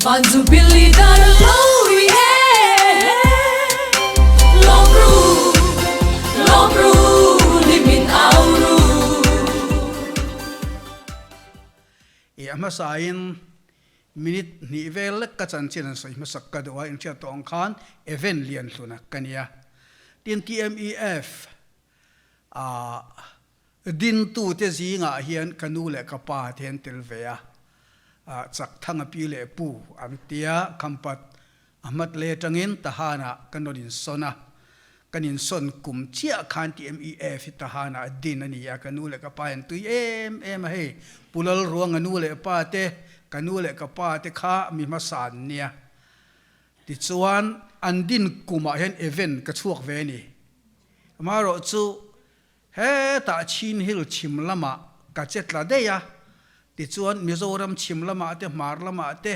Van Jubilee dar lo i e Lawm ru, lawm ru, hlimin au ru. I a hmasain minute hnih vel lek ka chanchin an sawi hmasak ka duh a, inhriat tawh ang khan event lian hluna ka nia. Tin TMEF ah Dintute zingah hian ka nu leh ka pa te an tel ve a, chak thang a pi leh pu an tia khampat a hmat leh atangin Tahanah kan rawn insawn a, kan insawn kum chiah khan TMEF hi Tahanah a din a ni a, ka nu leh ka pa hi an tui em em a hei, Pu Lalruanga nu leh pa te, ka nu leh ka pa te kha mi hmasa an nia. Tichuan an din kumah hian event ka chhuak ve a ni. Amaherawhchu Hetah Chin Hill chhim lamah ka che tla daih a, tichuan Mizoram chhim lamah te hmar lamah te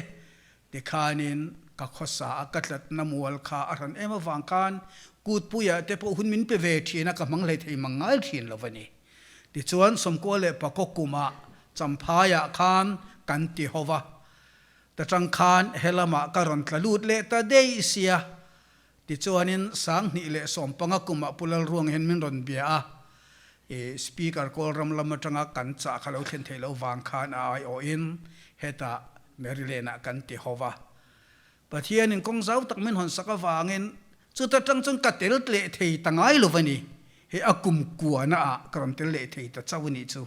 tikhanin ka khawsa a, ka tlatna mual kha a hran em avang khan kutpuiah te pawh hun min pe ve thin a, ka hmang hlei thei mang ngai thin lo a ni. Tichuan Sawmkua leh Pakaw kumah Champhaiah khan kan ti ho va, ta tang khan helamah ka rawn tla lut leh ta daih sia, Tichuanin 2015 kumah Pu Lalruang hian min rawn bia a, i Speaker Kawlram lam atanga kan chah kha lo thlen theih loh vang khan a aiawhin hetah Maryland ah kan ti ho va. Pathianin kawng zau tak min hawn sak avangin chuta tang chuan ka tel leh thei ta ngai lo va ni. Hei a kum kuana ah ka rawn tel leh thei ta chauh a nih chu.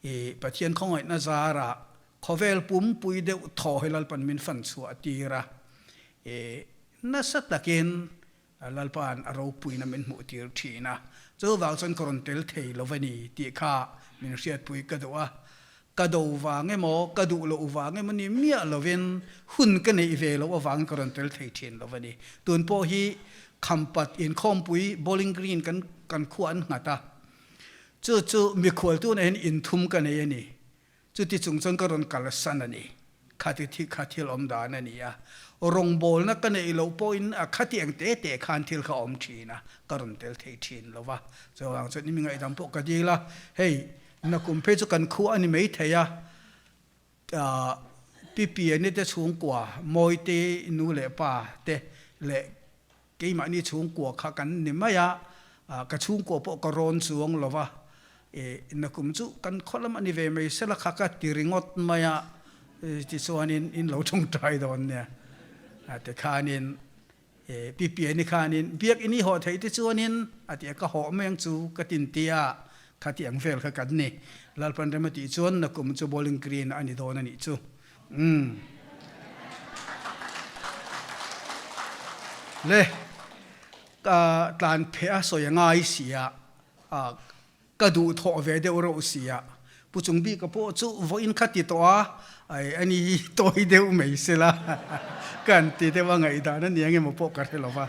I Pathian khawngaihna zarah khawvel pumpui deuh thaw hi Lalpan min fan chhuah tir a. I Nasa takin Lalpa'n a ropuina min hmuhtir thin a, chuvang chuan ka rawn tel thei lo va ni tih kha min hriatpui ka duh a. Ka do vang emaw, ka duh loh vang emaw ni miah lovin hun ka neih ve loh avangin ka rawn tel thei thin lo va ni. Tun pawh hi Khampat inkhawmpui Bowling Green kan kan khua an nghat a, chu chu mikhualtuna hian inthum ka nei a ni. Chuti chung chuan ka rawn kalsan a ni. Khati thi kha thil awm dan a ni a. Rawngbawlna ka neih loh pawhin a khati ang te te khan thil kha awm thin a, ka rawn tel thei thin lo va. Chuvang chuan i mi ngaihdam pawh ka dil a, hei nakum phei chu kan khuah a ni mai thei a, Pi Piani te chhungkua, Mawite nu leh pa te leh Keimahni chhungkua kha kan ni mai a, ka chhungkua pawh ka rawn chuang lo va, nakum chu kan khaw lam a ni ve mai sela kha ka ti ringawt mai a, tichuanin in lo tawngtai dawn nia. Tikhanin Pi Piani khanin biak in i hawh theih te chuanin a ti a, ka hawh mai ang chu ka tinti a, kha ti ang vel kha kan ni. Lalpan rem a tih chuan nakum chu Bowling Green a ni dawn a nih chu. Umm. Le, ka tlan pheh a sawi a ngai si a, ka duh thawh ve deuh reuh si a, Pu Chung Bika pawh chu vawiin kha ti tawh a, ai ani hi tawi deuh mai sela kan ti deuh a ngaihdan a ni ang emaw pawh ka hre lo va.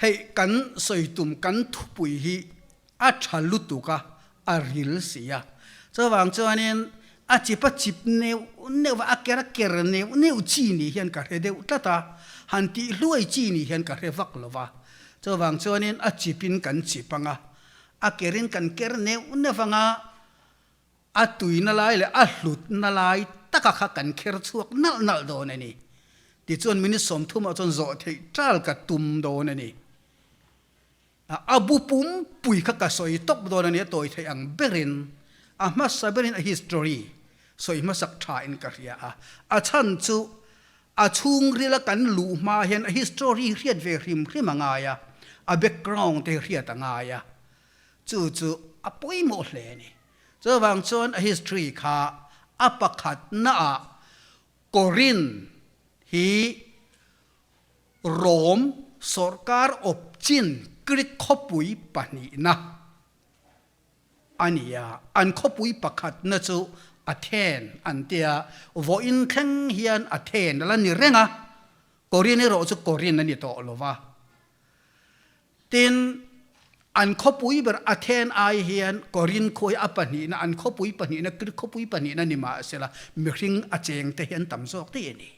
Hei kan sawi tum kan thupui hi A tha lutuk a, a ril si a. Chuvang chuanin a chip a chip neuh neuh va, a ker a ker neuh neuh chi ni hian ka hre deuh tlat a, han tih hluai chi ni hian ka hre vak lo va. Chuvang chuanin a chipin kan chip ang a, a kerin kan ker neuh neuh ang a, a tuina lai leh a hlutna lai taka kha kan kher chhuak nalh nalh dawn a ni. Tichuan minute 30 ah chuan zawh theih tal ka tum dawn a ni. A bu pumpui kha ka sawi tawp dawn a nia tawi theih ang berin a hmasa berin a history sawi hmasak tha in ka hria a, a chhan chu a chhungrila kan luh hma hian a history hriat ve hrim hrim a ngai a, a background te hi hriat a ngai a, chu chu a pawimawh hle a ni. Chuvang chuan a history kha a pakhatna ah Korin hi Rom sawrkar awp chin Greek khawpui pahnihna a ni a, an khawpui pakhatna chu Athen an ti a, vawiin thleng hian Athen a la ni reng a, Korin erawh chu Korin a ni tawh lo va. Tin, an khawpui ber Athen ai hian Korin khua hi a pahnihna, an khawpui pahnihna, Greek khawpui pahnihna ni mahsela mihring a chengte hi an tam zawk daih a ni.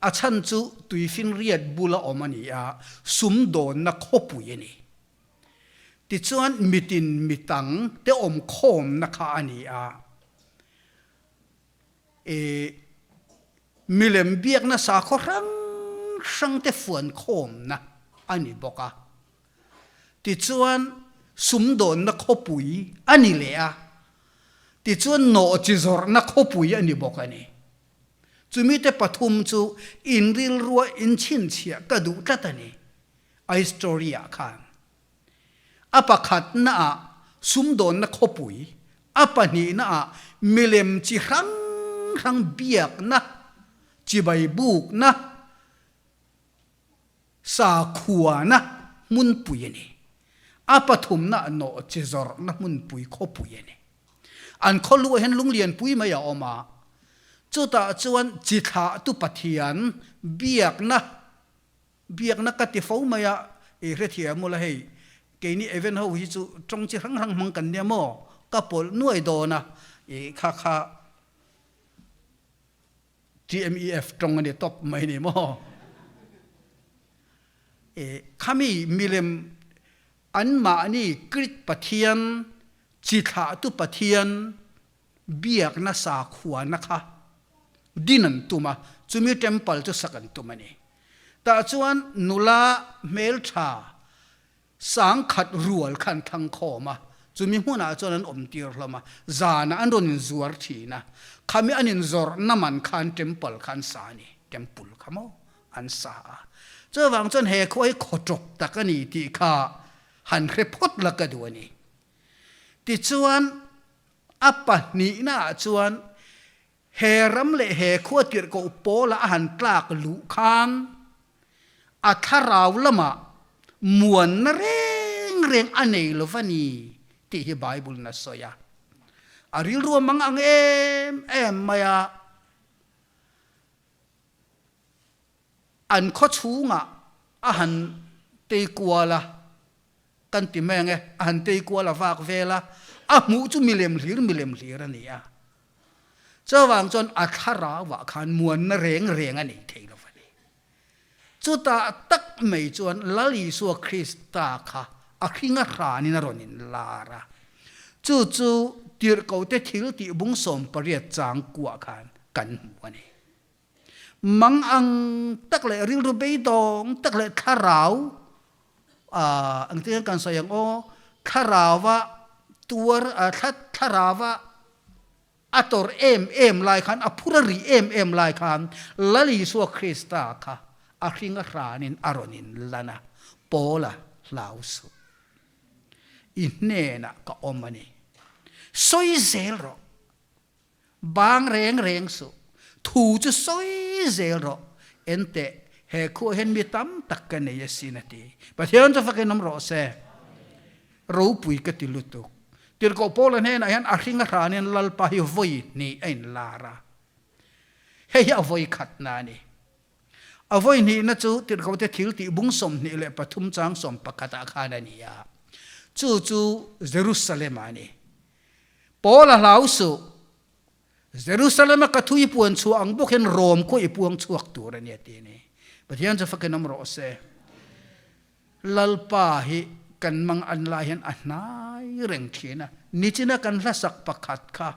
A chhan chu tuifinriat bula awm a ni a, sumdawnna khawpui a ni. Tichuan mitin mitang te awmkhawmna kha a ni a. I milem biakna sakhaw hrang hrangte fuankhawmna a ni bawk a. Tichuan, sumdawnna khawpui a ni leh a, tichuan nawhchi zawrhna khawpui a ni bawk a ni. Chumite pathum chu inrilrua inchhinchhiah ka duh tlat a ni, I story-ah khan. A pakhatnaah sumdawnna khawpui, a pahnihnaah milem chi hrang hrang biakna, chibai bukna, sakhuana hmunpui a ni. A pathumnaah nawhchi zawrhna hmunpui khawpui a ni. An khawluah hian lunglianpui mai a awm a, chutah chuan chi thlahtu Pathian biakna Biakna ka ti fo mai a, i hrethiam ula hei, keini event ho hi chu tawng chi hrang hrang hmang kan nia maw, ka pawlh nuai dawn a, i kha kha TMEF tawng a ni tawp mai ni maw. I khami milem anmahni Greek pathian, chi thlahtu pathian, biakna sakhuana kha din an tum a, chumi temple chu sak an tum a ni. Tah chuan nula hmeltha sangkhat rual kha an thlang khawm a, chumi hmunah chuan an awm tir hlawm a, zanah an rawn inzuar thin a, khami an inzawrhna man khan temple kha an sa a ni, temple kha maw an sa a. Chuvang chuan he khua hi khawtawp tak a ni tih kha han hre phawt la ka duh a ni. Tichuan, a pahnihnaah chuan he ram leh he khua tirhkoh pawla a han tlak luh khan a thlarau lamah muanna reng reng a nei lo va ni tih hi Bible-in a sawi a. A rilru a mang ang em em mai a. An khaw chhungah a han tei kual a, kan ti mai ang e, a han tei kual a vak vel a, a hmuh chu milem hlir milem hlir a ni a. Chuvang chuan a thlarauah khan muanna reng reng a nei thei lo va ni. Chutah tak mai chuan Lal Isua Krista kha a hringa hranin a rawn inlar a. Chu chu tirhkote thil tih bung 18 chang kuah khan kan hmu a ni. Mang ang tak leh rilru beidawng tak leh thlarau ah engtin nge kan sawi ang aw, thlarauva tuar ah thlarauva a tawrh em em lai khan, a phur a rih em em lai khan Lal Isua Krista kha a hring a hranin a rawn inlan a, Paula hlau suh. I hnenah ka awm a ni. Sawi zel rawh. Bang reng reng suh. Thu chu sawi zel rawh. Enteh, he khuah hian mi tam tak ka nei asin a ti. Pathian chu fakin awm rawh se. Ropui ka ti lutuk. Tirhkoh Paula hnenah hian a hring a hranin Lalpa hi vawi hnih a inlar a. Hei hi a vawi khatna a ni. A vawi hnihna chu Tirhkohte thil tih bung 23 chang 11 ah khan a ni a. Chu chu Jerusalem ah a ni. Paul a hlau suh. Jerusalem a ka thu i puan chhuah ang bawk hian Rom khua i puang chhuak tur a ni a ti a ni. Pathian chu fakin awm rawh se. Lalpa hi kan mang an lai hian a hnai reng thin a. Nichina kan hlasak pakhat kha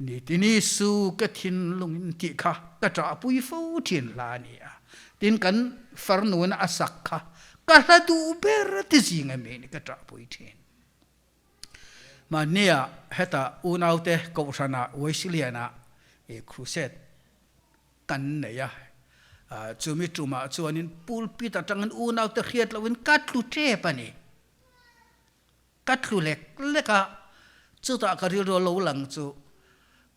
Nitini su ka thinlung in tih kha ka ṭahpui fo thin hla a ni a. Tin kan farnuna a sak kha ka hla duh ber ti zing ami ni ka ṭahpui thin. Mahnia heta unaute kohhranah Wesleyana crusade kan nei a, chumi tumah chuanin pulpit atangin unaute hriat lohin ka tlu tep a ni. Ka tlu lek lek a, chutah ka rilru a lo lang chu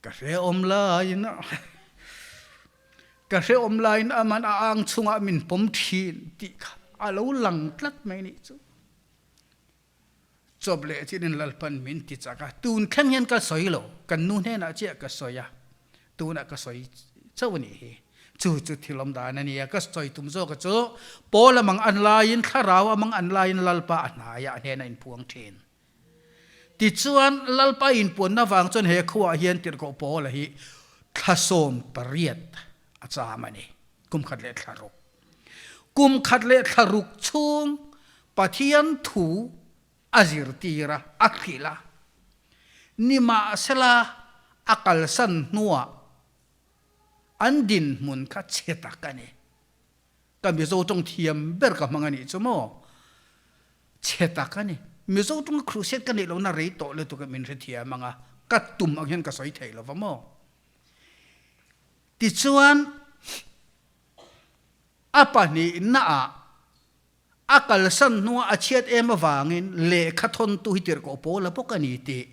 ka hrehawm laiin ka hrehawm laiin aman a ang chungah min pawm thin tih kha a lo lang tlat mai nih chu. Chawp leh chin in Lalpan min ti chak a, tun thleng hian ka sawi lo, kan nu hnenah chiah ka sawi a, tunah ka sawi chauh a nih hi. Chu chu thil awm dan a ni a, ka sawi tum zawk a chu Paul a mang an laiin, thlarau a mang an laiin Lalpa a hnaiah a hnenah a inpuang thin. Tichuan Lalpa inpuanna vang chuan he khuaah hian tirhkoh Paula hi thla 18 a cham a ni, kum khat leh thla ruk. Kum khat leh thla ruk chhung Pathian thu a zirtir a, a hrilh a. Nimahsela, a kalsan hnuah. An dinhmun kha chhe tak a ni. Ka Mizo tawng thiam ber ka hmang a nih chu maw? Chhe tak a ni. Mizo tawnga crusade ka neih lohna rei tawh lutuk a min hrethiam ang a, ka tum ang hian ka sawi thei lo va maw? Tichuan, a pahnihnaah a kalsan hnua a chhiat em avangin lehkha thawntu hi tirhkoh pawl a bawk a ni tih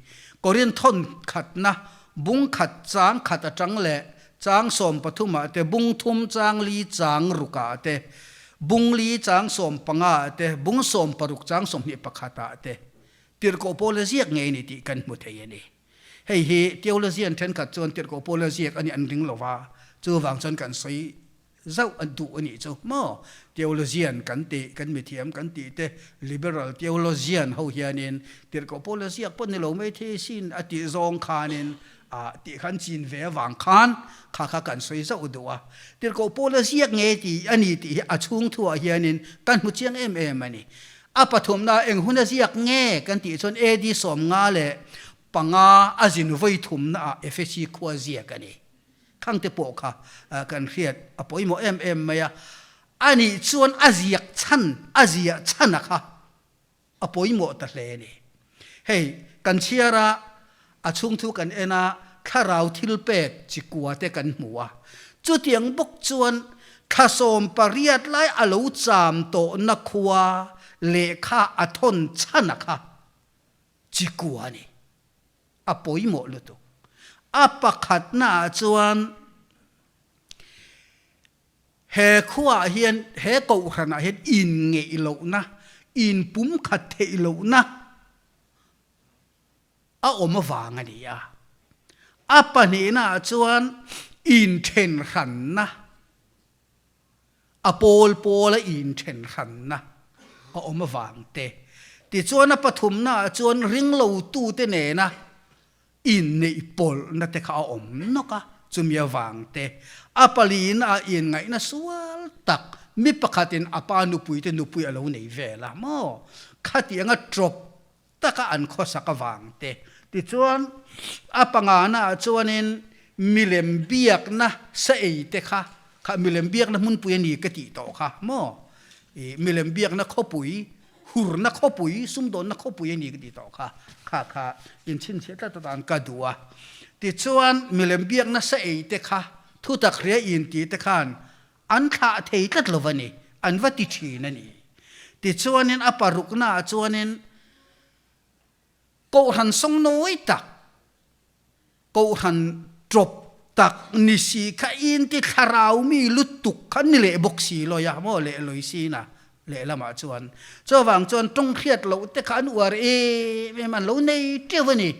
Korinth thawn khatna bung khat chang khat atang leh chang 13 ah te, bung thum chang li chang ruk ah te, bung li chang 15 ah te, bung 60 chang 21 ah te tirhkoh pawl a ziak ngei a ni tih kan hmu thei a ni. Hei hi theologian thenkhat chuan tirhkoh pawl a ziak a nih an ring lo va, chuvang chuan kan sawi zauh a duh a nih chu maw? Theologian kan tih, kan mithiam kan tih te, liberal theologian ho hianin tirhkoh pawl a ziak pawh ni lo mai thei sin a tih zawng khanin ah tih khan chin ve avang khan kha kha kan sawi zauh duh a. Tirhkoh pawl a ziak nge tih a ni tih hi a chhung thuah hianin kan hmu chiang em em a ni. A pathumna eng hun a ziak nge kan tih chuan AD 55 a zin vawi thumna ah Efesi khua ziak a ni. Thangte pawh kha kan hriat a pawimawh em em mai a, anih chuan a ziak chhan, a ziah chhan a kha a pawimawh ta hle a ni. Hei, kan chhiar a, a chhungthu kan en a, thlarau thil pek chi kua te kan hmu a. Chutiang bawk chuan thla 18 lai a lo cham tawhna khua lehkha a thawn chhan a kha chi kua a ni. A pawimawh lutuk. A pakhatnaah chuan he khuaah hian, he kohhranah hian inngeih lohna, inpumkhat theih lohna a awm avang a ni a. A pahnihnaah chuan inthenhranna. A pawl pawla inthen hranna a awm avang te. Tichuan a pathumnaah chuan ringlotute nena inneih pawlhna te kha a awm nawk a, chumi avang te. A palinaah inngaihna sual tak mi pakhatin a pa nupuite nupui a lo nei vel a maw? Khatianga ṭawp taka an khawsak avang te. Tichuan, a panganaah chuanin milem biakna sa ei te kha, kha milem biakna hmunpui a ni ka tih tawh kha maw? I milem biakna khawpui, hurna khawpui, sumdawnna khawpui a ni ka tih tawh kha, kha kha inchhinchhiah tlat atan ka duh a. Tichuan, milem biakna sa ei te kha thutak hria inti te khan An thlah thei tlat lo va ni, an va ti thin a ni. Tichuanin a paruknaah chuanin Kohhran sawngnawi tak, Kohhran ṭawp tak ni si kha inti thlarau mi lutuk kha ni leh bawk si lawi a maw leh lawi sina lehlamah chuan. Chuvang chuan ṭawng hriat loh te kha an uar em em a, an lo nei ṭeuh a ni.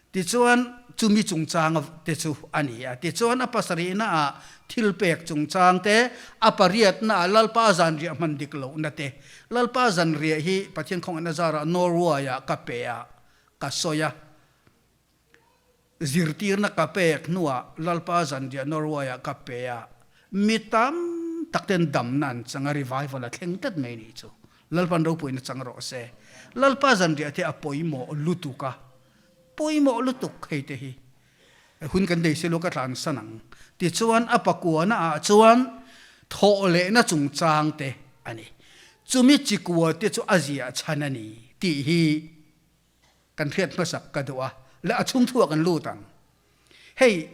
Tichuan, chumi chungchang te chu a ni a. Tichuan, a pasarihnaah thilpek chungchang te, a pariatnaah Lalpa zanriah hman dik lohna te. Lalpa zanriah hi Pathian khawngaihna zarah Norway-ah ka pe a, ka sawi a. Zirtirna ka pek hnuah Lalpa zanriah Norway-ah ka pe a. Mi tam tak ten damna an chang a, revival a thleng tlat mai nih chu. Lalpan ropuina chang rawh se. Lalpa zanriah te a pawimawh lutuk a, pawimawh lutuk hei te hi hun kan nei silo ka tlansan ang. Tichuan a pakuana ah chuan thawh lehna chungchang te a ni. Chumi chikua te chu a ziah chhan a ni tih hi kan hriat hmasak ka duh a, leh a chhung thu ah kan lut ang. Hei,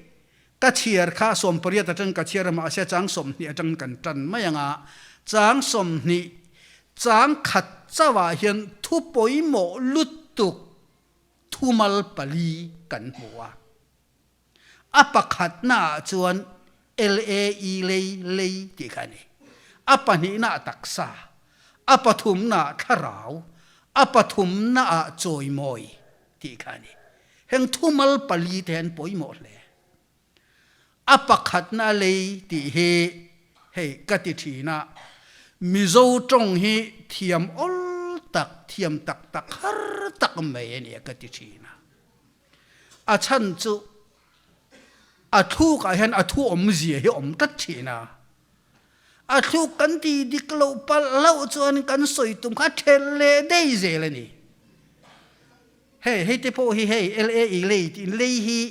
ka chhiar kha 18 atang ka chhiar a, mahse chang 20 atang kan tan mai ang a, chang 20 chang khat chauh ah hian thu pawimawh lutuk thumal pali kan hmu a. A pakhatna ah chuan LAE lei lei tih kha a ni. A pahnihna ah taksa, a pathumna ah thlarau, a pathumna ah chawimawi tih kha a ni. Heng thumal pali te hian pawimawh hle. A pakhatna lei tih hi hei ka ti thin a, Mizo tawng hi thiam awl tak, thiam tak tak har tak mai a nia ka ti thin a. A chhan chu a thlukah hian a thu awmzia hi awm tlat thin a. A thluk kan tih dik loh palh hlauh chuan kan sawi tum kha a thelh leh daih zel a ni. Hei, hei te pawh hi hei LAE lei tiin lei hi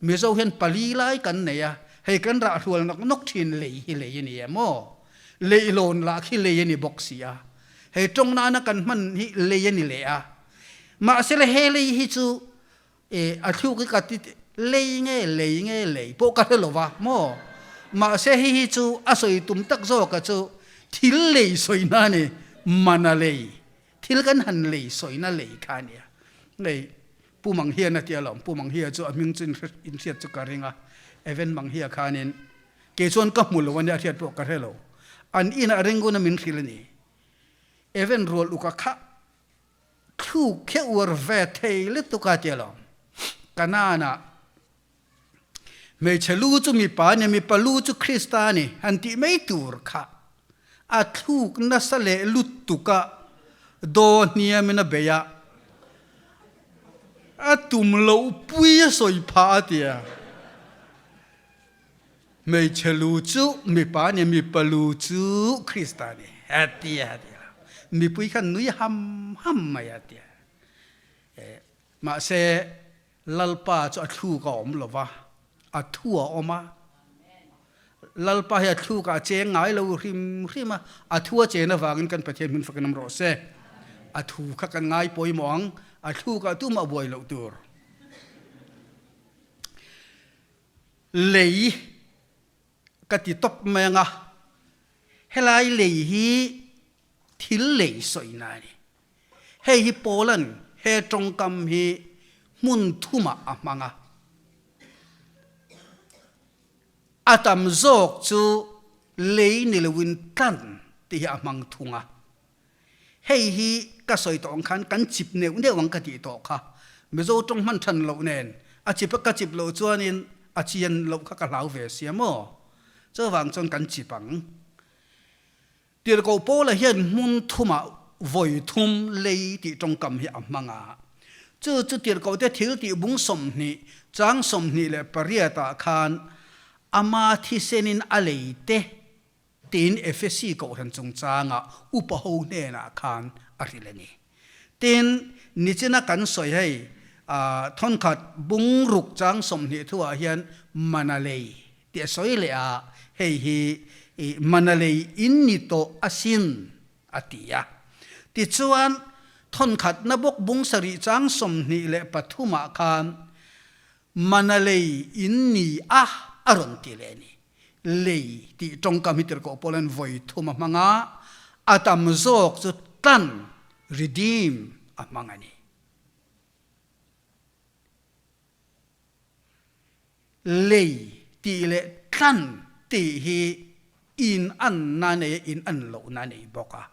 Mizo hian pali lai kan nei a. Hei kan rah hrual nawk nawk thin lei hi lei a ni em aw? Leihlawn lah khi lei a ni bawk si a. Hei tawng nana kan hman hi lei a ni leh a. Mahsela he lei hi chu e a thluk hi ka ti lei nge lei nge lei pawh ka hre lo va maw? Mahse hei hi chu a sawi tum tak zawka chu thil lei sawina a ni, mana lei, thil kan han lei sawina lei kha a nia. Hei Pu Manghian a ti alawm, Pu Manghia chu a hming chu inhriat chu ka ring a, Evan Manghia khanin kei chuan ka hmu lo a nia a hriat pawh ka hre lo. An inah Rangoon-a min hrilh a ni. Evan rual uka kha thluk khe uar ve thei lutuk a ti alawm. Kanaan-ah hmeichhe lu chu mipa a ni, mipa lu chu Krista a ni han tih mai tur kha a thluk nasa leh lutuk a, daw hniamin a bei a, a tum loh pui a sawi phah a ti a. Hmeichhe lu chu mipa a ni, mipa lu chu Krista a ni a ti a ti a. Mipui khan nui ham ham mai a ti a. Mahse, Lalpa chu a thluk a awm lo va, a thu a awm a. Lalpa hi a thlukah a cheng ngai lo hrim hrim a, a thu a chen avangin kan Pathian hmun fakin awm rawh se. A thu kha kan ngai pawimawh ang, a thlukah tumah buai loh tur. Lei ka ti tawp mai ang a, helai lei hi thil lei sawina a ni. Hei hi Paula'n he tawngkam hi hmun thumah a hmang a. A tam zawk chu lei ni loin tlan tih hi a hmang thung a. Hei hi ka sawi tawh ang khan kan chip neuh neuh ang ka tih tawh kha. Mizo tawng hman than loh nen a chip a ka chip loh chuanin a chian loh kha ka hlau ve sia maw? Chuvang chuan kan chip ang. Tirhkoh Paula hian hmun thumah vawi thum lei tih tawngkam hi a hmang a. Chu chu tirhkohte thil tih bung 20, chang 28 ah khan ama thisenin a lei te tiin Efesi kohhran chungchangah upa ho hnenah khan a hrilh a ni. Tin, nichina kan sawi hei, thawnkhat bung ruk chang 20 thuah hian mana lei tih a sawi leh a, hei hi mana lei in ni tawh asin a ti a. Tichuan, thawnkhatna bawk bung sarih chang 23 ah khan mana lei in ni a a rawn ti leh a ni. Lei tih tawngkam hi tirhkoh pawh hian vawi thum a hmang a, a tam zawk chu tlan, redeem, a hmang a ni. Lei tih leh tlan tih hi in anna nei a, in an lohna a nei bawk a.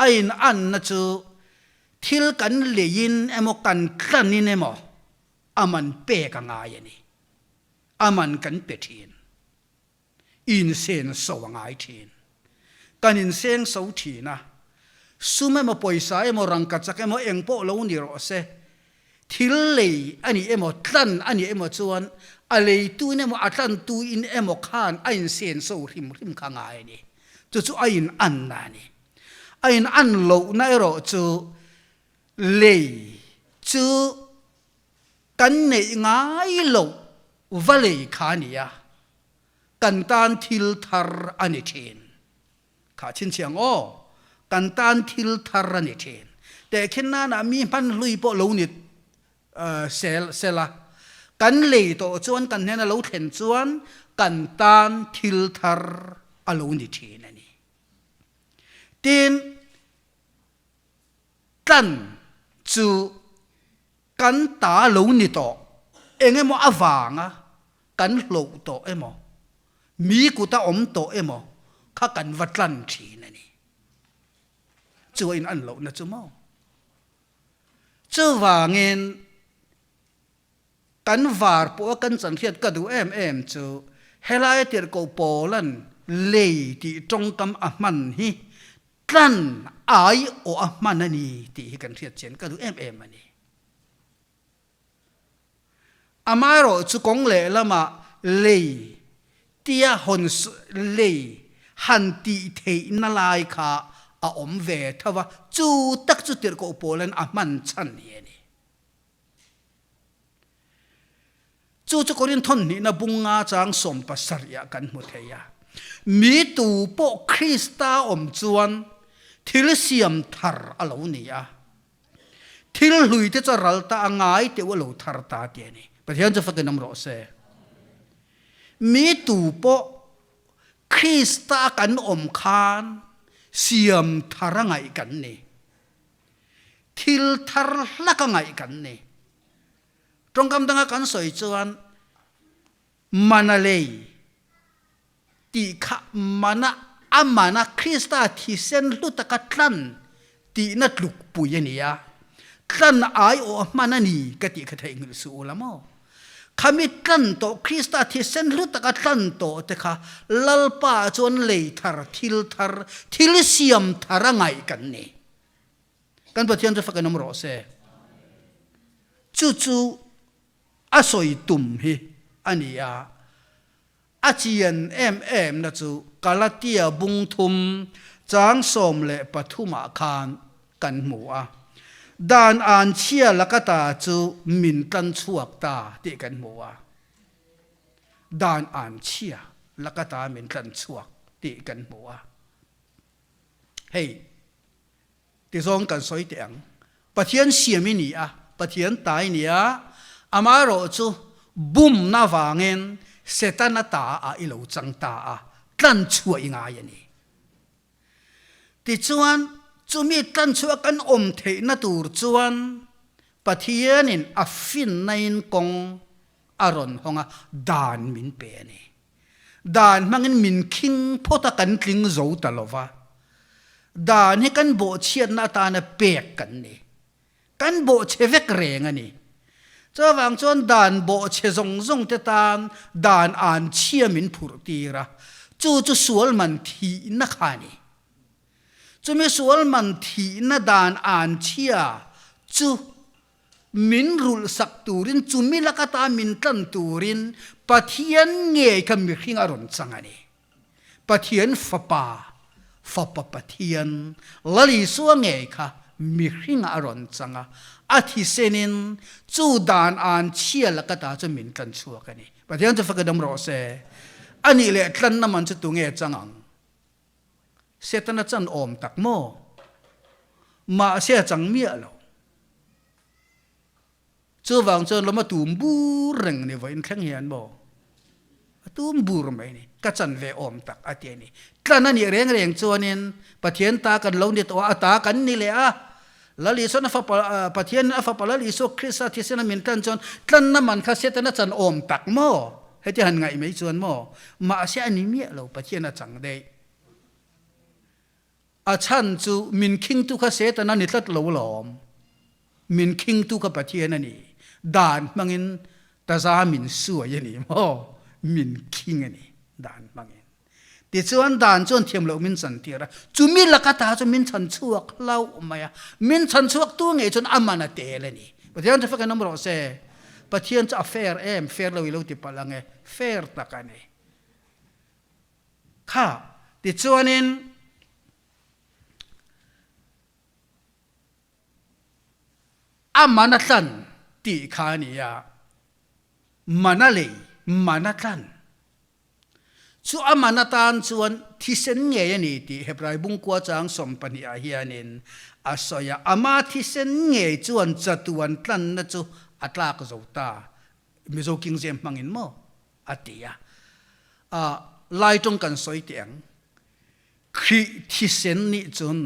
A in anna chu thil kan leiin emaw kan tlanin emaw a man pek a ngai a ni. A man kan pe thin. Insen so a ngai thin. Kan inseng so thin a. Sum emaw pawisa emaw rangkachak emaw eng pawh lo ni rawh se. Thil lei a nih emaw tlan a nih emaw chuan a leitu in emaw a tlantu in emaw khan a insen so hrim hrim kha ngai a ni. Chu chu a in anna a ni. A in an lohna erawh chu lei chu Kan neih ngai loh va lei kha a ni a, kan tan thil thar a ni thin. Kha chhinchhiang aw, kan tan thil thar a ni thin. Tehkhin nanah mi hman hlui pawh lo ni sel sela, kan lei tawh chuan kan hnena lo thlen chuan kan tan thil thar a lo ni thin a ni. Tin, tlan chu Kan ta lo ni tawh, eng emaw avanga kan hloh tawh emaw, mi kuta awm tawh emaw kha kan va tlan thin a ni. Chu a in an lohna chu maw? Chuvangin kan var pawha kan chan hriat ka duh em em chu helai tirhkoh Paula'n lei tih tawngkam a hman hi Tlan ai awh a hman a ni tih hi kan hriat chian ka duh em em a ni. Amaherawh chu kawng lehlamah lei tia hawn lei han tih theihna lai kha a awm ve tho va, chu tak chu tirhkoh pawla'n a hman chhan hi a ni. Chu chu Korinthon hnihna bunga chang 70 ah kan hmu thei a. Mi tu pawh Krista awm chuan thil siam thar a lo ni a. Thil hlui te chu a ral ta a ngai teuh a lo thar ta ti a ni. Pathian chu fakin awm rawh se. Mi tu pawh Krista kan awm khan siam thar a ngaih kan ni. Thil thar hlak a ngaih kan ni. Tawngkam danga kan sawi chuan mana lei tih kha mana a mana Krista thisen hlu taka tlan tihna tlukpui a ni a, tlan aiawh a hman a ni ka tih kha theihnghilh suh u la maw? Khami tlan tawh Krista thisen hlu taka tlan tawh te kha Lalpa chuan lei thar, thil thar, thil siam thar a ngaih kan ni. Kan Pathian chu fakin awm rawh se. Chu chu a sawi tum hi a ni a, a chian em em na chu Galatia bung thum chang 13 ah khan kan hmu a. Dan an chhia laka ta chu min tlan chhuak ta tih kan hmu a. Dan an chhia laka ta min tlan chhuak tih kan hmu a. Hei. Tizawng kan sawi teh ang. Pathian siam i ni a, Pathian ta i ni a, amaherawh chu bumna vangin Setana ta ah i lo chang ta a, tlan chhuah i ngai a ni. Tichuan, chumi tlan chhuah kan awm theihna tur chuan Pathianin a finnain kawng a rawn hawng a, dan min pe a ni. Dan hmangin min khing phawt a kan tling zo ta lo va. Dan hi kan bawhchhiatna atana pek kan ni. Kan bawhchhe vek reng a ni. Chuvang chuan dan bawhchhe zawng zawng te tan dan an chhia min phurh tir a, chu chu sual man thihna kha a ni. Chumi sual man thihna dan an chhia chu Min rulh sak turin, chumi lak ata min tlan turin Pathian ngei kha mihring a rawn chang a ni. Pathian Fapa, Fapa Pathian, Lal Isua ngei kha mihring a rawn chang a, a thisenin chu dan an chhia lak ata chu min tlan chhuak a ni. Pathian chu fak i dam rawh se. A nih leh tlanna man chu tunge chang ang? Setana chan awm tak maw? Mahse a chang miah lo. Chuvang chuan lawm a tum bur reng ni vawiin thleng hian maw? A tum bur mai ni. Ka chan ve awm tak a ti a ni. Tlan a nih reng reng chuanin Pathian ta kan lo ni tawh a, a ta kan ni leh a. Lal Isuan a fapa, Pathianin a fapa Lal Isua Krista thisen a min tlan chuan tlanna man kha Setana chan awm tak maw? Heti han ngaih mai chuan maw? Mahse a ni miah lo, Pathian a chang daih. A chhan chu min khingtu kha Satan a ni tlat lo lawm. Min khingtu kha Pathian a ni. Dan hmangin taza min suai a ni maw? Min khing a ni dan hmangin. Tichuan dan chuan thiam loh min chantir a, chumi laka ta chu min chhan chhuak hlauh mai a, min chhan chhuak tu ngei chuan a man a tel a ni. Pathian chu fakin awm rawh se. Pathian chu a fair em? Fair lo i lo ti palh ang e. Fair tak a ni. Kha tichuanin a man a tlan tih kha a ni a, man a lei, man a tlan. Chu a man atan chuan thisen ngei a ni tih Hebrai bungkua chang 12 ah hianin a sawi a, ama thisen ngei chuan chatuan tlanna chu a tlak zo ta, Mizo King James hmangin maw? a ti a. A lai tawng kan sawi teh ang. Khrih thisen nih cun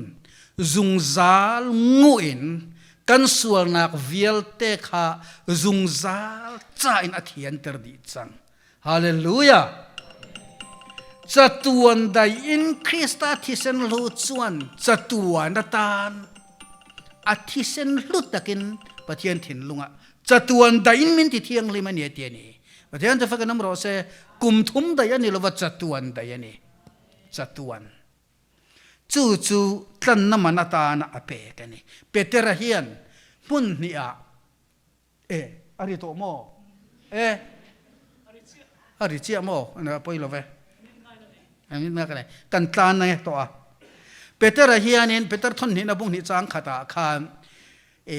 zungzal nguh in kan sualnak vialte kha zungzal ca in a thianter dih cang. Hallelujah! Chatuan dai in Krista thisen hlu chuan chatuan atan a thisen hlu takin Pathian thinlung ah Chatuan daih in min ti thianghlim a ni a ti a ni. Pathian chu fakin awm rawh se, kum thum daih a ni lova chatuan daih a ni. Chatuan. Chu chu tlanna man atana a pek a ni. Petera hian hmun hnihah e a ri tawh maw? E a ri chiah maw? A pawi lo ve. Kan tlan nge tawh a. Petera hianin Peter thawn hnihna bung hnih chang khatah khan E,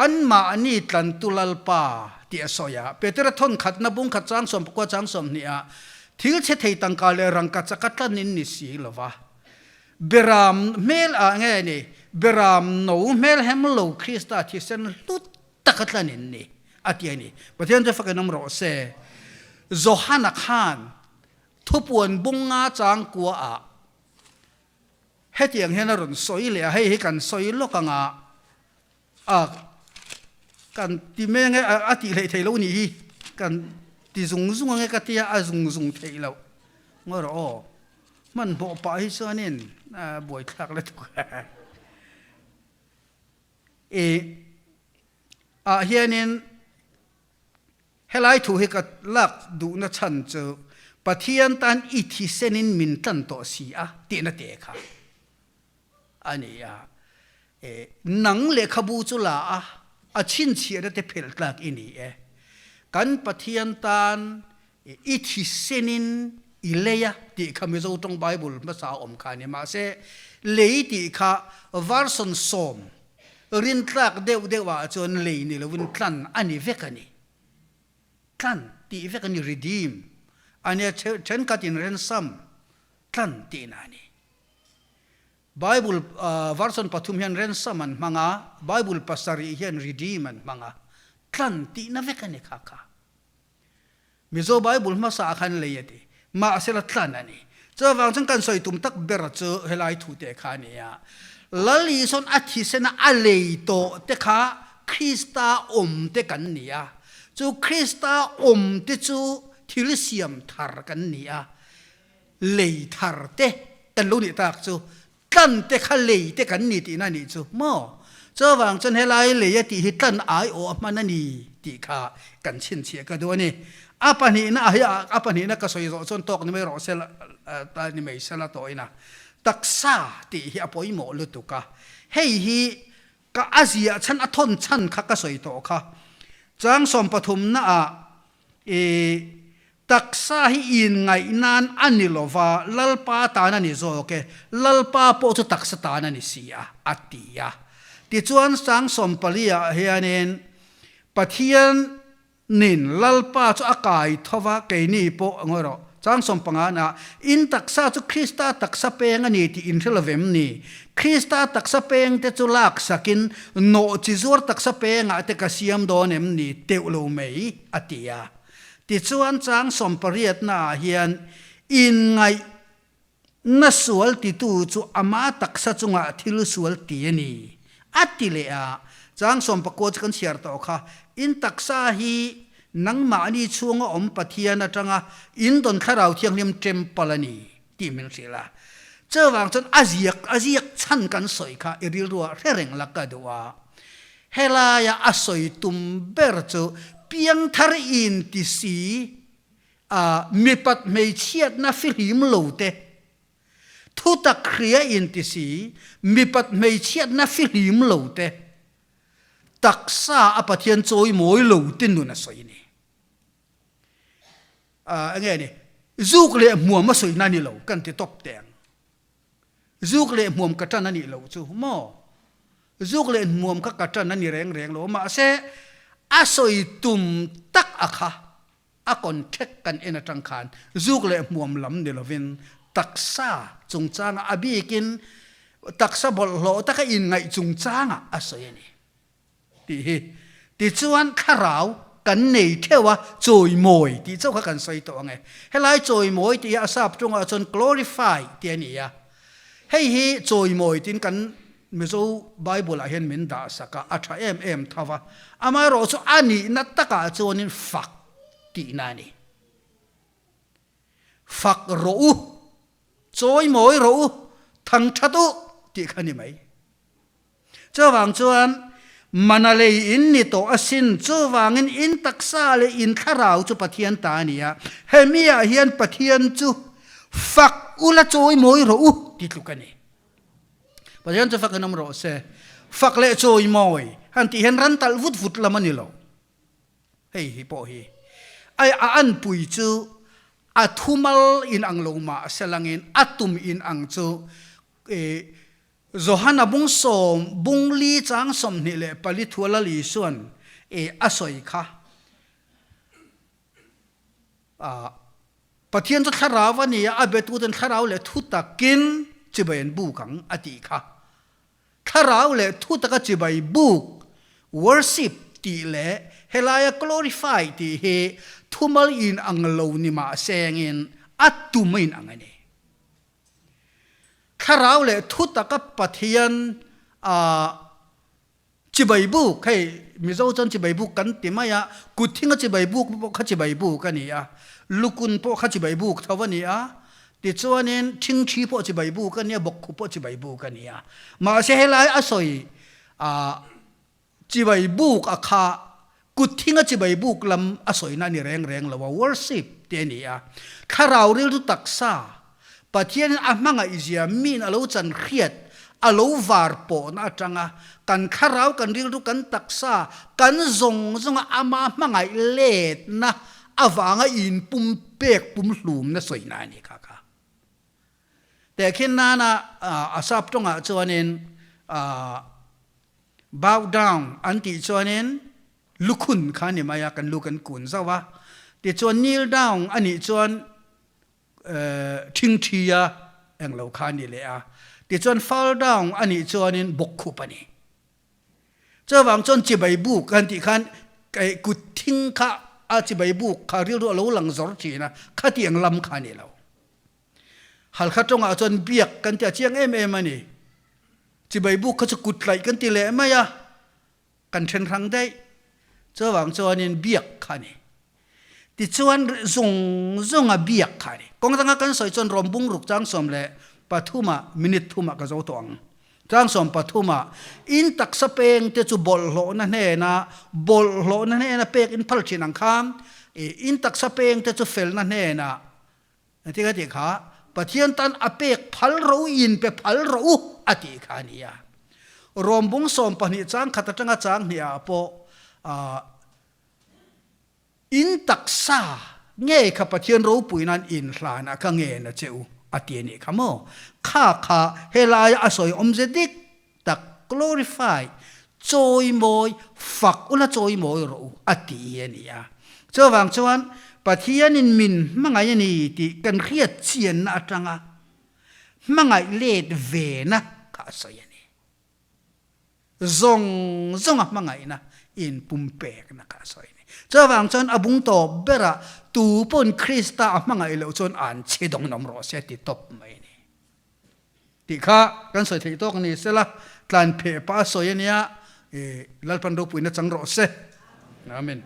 anmahni tlantu Lalpa tih a sawi a. Petera thawn khatna bung khat chang 19 chang 20 ah, Thil chhe thei tangka leh rangka chaka tlan in ni si lo va. Beram hmel ah nge ni? Beram no hmel hem lo Krista thisen hlut taka tlan in ni, a ti a ni. Pathian chu fakin awm rawh se. Johana khan thupuan bung nga chang kua ah hetiang hian a rawn sawi leh a, hei hi kan sawi lawk ang a, a kan ti meng e, a tih hleih theih loh nih hi, kan ti zung zung ang e ka tia, a zung zung theih loh ngawi rawh aw. Hmanhmawh pah hi chuanin a buaithlak lutuk a. I ah hianin helai thu hi ka lak duhna chhan chu Pathian tan i thisenin min tlan tawh si a tihna te kha a ni a. Nang lehkhabu chu la a, a chhinchhiahna te phelh tlak i ni e. Kan Pathian tan I thisenin i lei a tih kha Mizo tawng Bible hmasa a awm kha a ni. Mahse, lei tih kha version sawm rintlak deuh deuh ah chuan lei ni lovin tlan a ni vek a ni. Tlan tih vek a ni, redeem a nia, thenkhatin ransom, tlan tihna a ni. Bible version pathum hian ransom an hmang a, Bible pasarih hian redeem an hmang a, tlan tihna vek a ni kha kha. Mizo Bible hmasa ah khan lei a ti. Mahsela tlan a ni. Chuvang chuan kan sawi tum tak ber chu helai thu te kha a ni a. Lal Isuan a thisena a lei tawh te kha Krista awm te kan ni a. Chu Krista awm te chu thil siam thar kan ni a. Lei thar te kan lo nih tak chu Tlan te kha lei te kan ni tihna a nih chu maw? Chuvang chuan helai lei a tih hi tlan ai awh a hman a ni tih kha kan chhinchhiah ka duh a ni. A pahnihna a hi a pahnihna ka sawi zawh chuan tawk ni mai rawh se la ni mai se la tawhin a taksa tih hi a pawimawh lutuk a. Hei hi ka a ziah chhan a thawn chhan kha ka sawi tawh kha. Chang sawmpathumna ah I taksa hi inngaih nan a ni lo va, Lalpa tan a ni zawk e, Lalpa pawh chu taksa tan a ni si a, a ti a. Tichuan Sangsawmpali ah hianin Pathianin Lalpa chu a kai tho va, keini pawh ngawi rawh. Changsawmpanga ah, In taksa chu Krista taksa peng a ni tih in hre lo vem ni? Krista taksa peng te chu lak sakin nawh chi zuar taksa pengah te ka siam dawn em ni? Teuh lo mai, a ti a. Tichuan Changsawmpariatna ah hian inngaih na sual titu chu ama taksa chungah thil sual ti a ni, a ti leh a. Changsawmpakua chu kan chhiar tawh kha, In taksa hi nangmahni chhunga awm Pathian atanga in dawn Thlarau Thianghlim temple a ni tih min hrilh a. Chuvang chuan a ziak a ziak chhan kan sawi kha i rilruah hre reng la ka duh a. Helaia a sawi tum ber chu piangthar in ti si A mipat hmeichhiatna fihlim lo te, thutak hria inti si, mipat hmeichhiatna fihlim lo te, taksa a Pathian chawimawi lo te nun a sawi ni. A enge ni, zuk leh hmuam a sawina ni lo kan ti tawp teh ang. Zuk leh hmuam ka tan a nih loh chu maw? Zuk leh hmuam kha ka tan a ni reng reng lo, mahse a sawi tum tak a kha A contact kan en atang khan zuk leh hmuam lam ni lovin taksa chungchanga a bikin taksa bawlhhlawh taka inngaih chungchanga a sawi a ni tih hi. Tichuan thlarau kan nei theuh a, chawimawi tih chauh kha kan sawi tawh ang e. Helai chawimawi tih hi a sap tawngah chuan glorify tih a ni a. Hei hi chawimawi tiin kan Mizo Bible ah hian min dah sak a, a tha em em tho va, amaherawh chu a nihna takah chuanin fak tihna a ni. Fak rawh u, chawimawi rawh u, thang that u tih kha ni mai. Chuvang chuan mana lei in ni tawh asin, chuvangin in taksa leh in thlarau chu Pathian ta a ni a, hemi ah hian Pathian chu fak ula chawimawi rawh u ti tluk a ni. Pathian chu fak in awm rawh se. Fak leh chawimawi han tih hian ran talh vut vut lam a ni lo. Hei hi pawh hi ai a anpui chu a thumal in ang lo mah se langin a tum in ang chu Johana bung sawm bung li chang 24 thua Lal Isuan a sawi kha. Pathian chu thlarau a ni a, a betuten thlarau leh thu takin chibai an buk ang a tih kha. Thlarau leh thu taka chibai buk, worship, tih leh helaia glorify tih hi thumal in ang lo ni mah sengin a tum a in ang a ni. Thlarau leh thu taka Pathian a chibai buk, hei Mizo chuan chibai buk kan ti mai a, kut thinga chibai buk pawh kha chibai buk a ni a, lukun pawh kha chibai buk tho a ni a, tichuanin thingthi pawh chibai buk a ni a, bawkkhup pawh chibai buk a ni a. Mahse helai a sawi ah chibai buk a kha kut thinga chibai buk lam a sawina a ni reng reng lo a, worship tih a ni a. Thlarau rilru taksa Pathianin a hmangaihzia miin a lo chan hriat, a lo var pawhna atanga kan thlarau, kan rilru, kan taksa, kan zawng zawnga ama hmangaih letna avanga inpum pek pum hlumna sawina a ni kha kha. Tehkhin nana a sap tawngah chuanin bow down an tih chuanin lukhun kha a ni mai a, kan lu kan kun zauh a, tichuan kneel down a nih chuan Thingthi a eng lo kha a ni leh a, tichuan fall down a nih chuanin bawkkhup a ni. Chuvang chuan chibai buk an tih khan kut thing kha a chibai buk kha rilru a lo lang zawr thin a, khatiang lam kha a ni lo. Halkha tawngah chuan biak kan ti a chiang em em a ni. Chibai buk kha chu kut tlaih kan ti leh mai a. Kan then hrang daih. Chuvang chuanin biak kha a ni. Tichuan zung zunga biak kha a ni. Kawng danga kan sawi chuan rawm bungruk chang 13 ah minute thumah ka zo tawh ang. Chang 13 ah in taksa peng te chu bawlhhlawhna hnena bawlhhlawhna hnena pek in phal thin ang kha in taksa peng te chu felna hnena Engtin a tih kha, Pathian tan a pek phal rawh u, in pe phal rawh u a tih kha a ni a. Rawmbung 12 chang khat atanga chang hnihah pawh in taksa ngei kha Pathian ropui nan in hlanah kha ngen a che u a ti a nih kha maw? Kha kha helaia a sawi awmze dik tak glorify, chawimawi, fak ula chawimawi rawh u a ti a ni a. Chuvang chuan Pathianin min hmangaih a ni tih kan hriat chianna atanga hmangaih let vena kha a sawi a ni. Zawng zawnga hmangaihna inpumpekna kha a sawi a ni. Chuvang chuan a bung tawp berah tu pawn Krista a hmangaih loh chuan an chhe dawng nawm rawh se a ti tawp mai a ni. Tih kha kan sawi theih tawk ni sela, tlan pheh pah a sawi a nia, Lalpan ropuina chang rawh se. Amen.